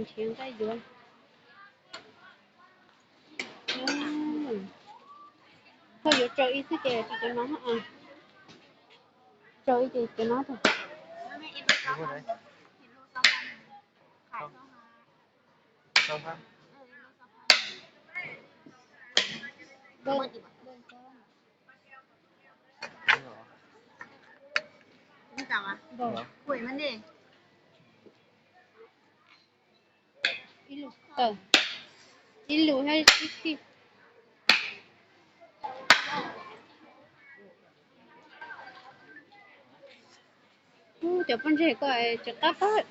Nrhiav nqaij yuav. Koj yuav tsau ib xwb ces tsis cov no, tsau ib ces cov no tag. Ib lus, ib lus thiab ib tij. Ub, cov pob ntseg ko tsis qab pab.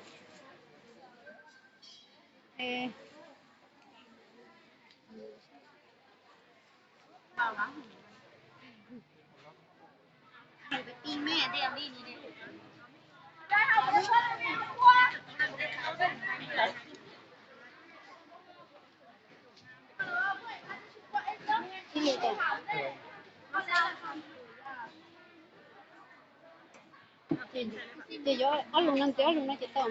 Ces yuav ob lus no, ces ob lus no ces tau.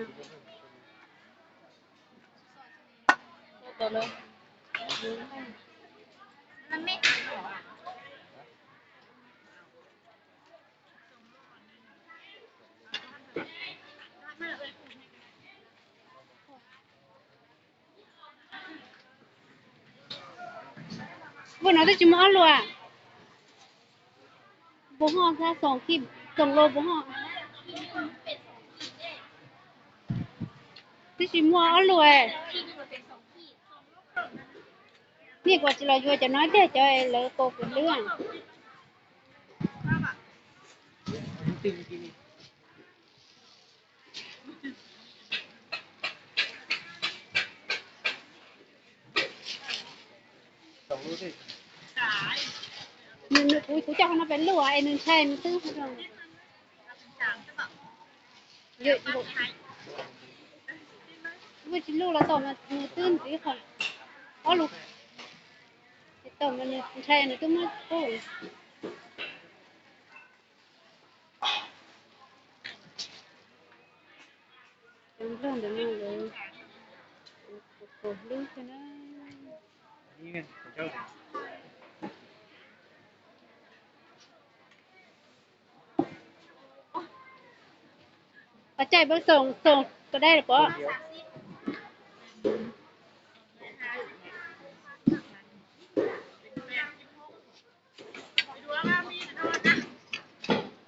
Voj no twb tsis muaj ob lus. Puas ho xav xoom, xoom los puas ho? Twb tsis muaj ob lus. Nej kuas tsis los yuav cov no tiag, cov lawv tua kuv lwb. Nws, nws, kuv, kuv coj qhov no pem lub es nws ntshai nws twb. Voj tsis lub los tau mas nws twb ntxiv qhov ob lus. Tsis tau mas nws ntshai nws twb muab pub. Cov nplog ntawm no lawv kaus hlwb xwb na. Qhov caij pab xoom, xoom kom dai los pov.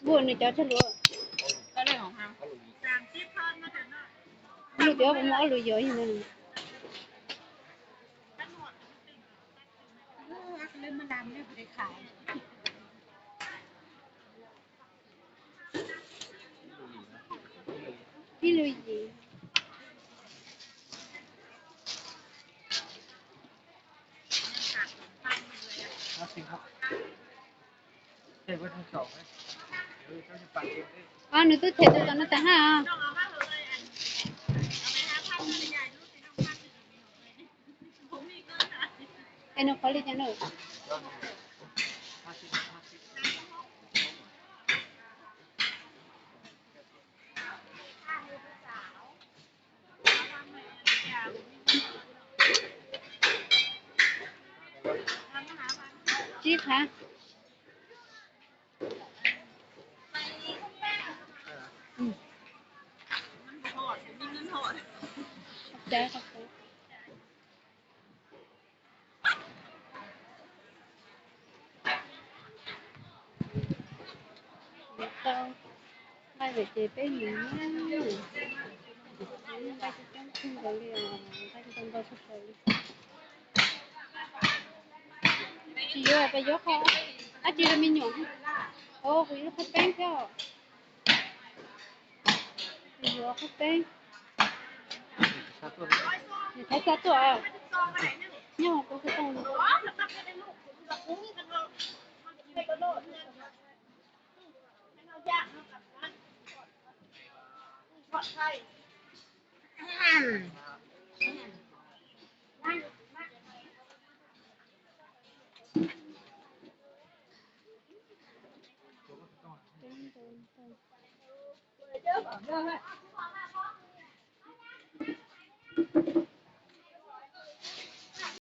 Voj nws cov tshaj luag. Lub tias kuv muaj ob lus yog ib no. Ib lus yim. Nws twb them tus tom no tas hab. Es nws qhov li cas na? Tsib qhov. Tau nqaij vim ces peb mus nqaij coob kawg nkaus li os, nqaij tsis tau ntau tshaj plaws li. Tsis yuav, peb yuav qhov dab tsi rau me nyuam? Os, kuv yuav qhov peeb thiab. Kuv yuav qhov peeb. Nws thaiv txaj tuaj. Nyob kuv xov tooj.